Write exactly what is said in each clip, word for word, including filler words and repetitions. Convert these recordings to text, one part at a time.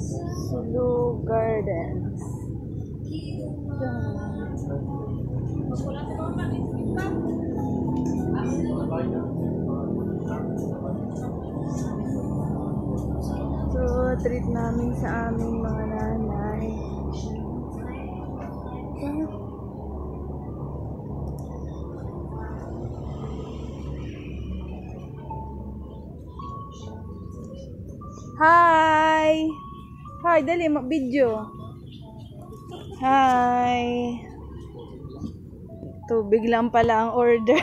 Sulu Gardens. So, treat namin sa aming mga nanay. Hi! Hi, dali, mag-video. Hi! Tubig lang pala ang order.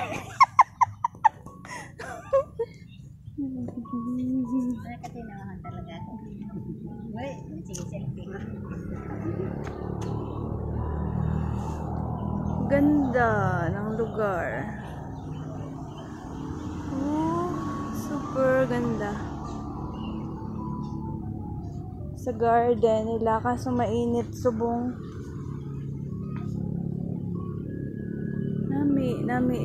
Ay, kasi naman talaga. Uy, sige, selfie. Ganda ng lugar. Oh, super ganda. Sa garden nila, kaso mainit subong. Nami, nami.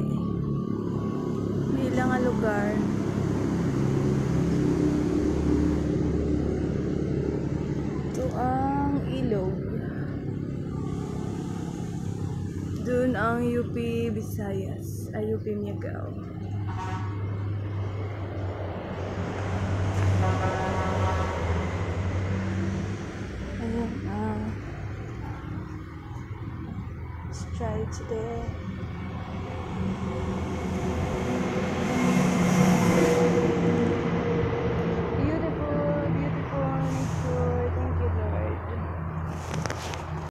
Nila nga lugar. Ito ang ilog. Dun ang U P Visayas, ay U P Miagao. Ayan ang straight there.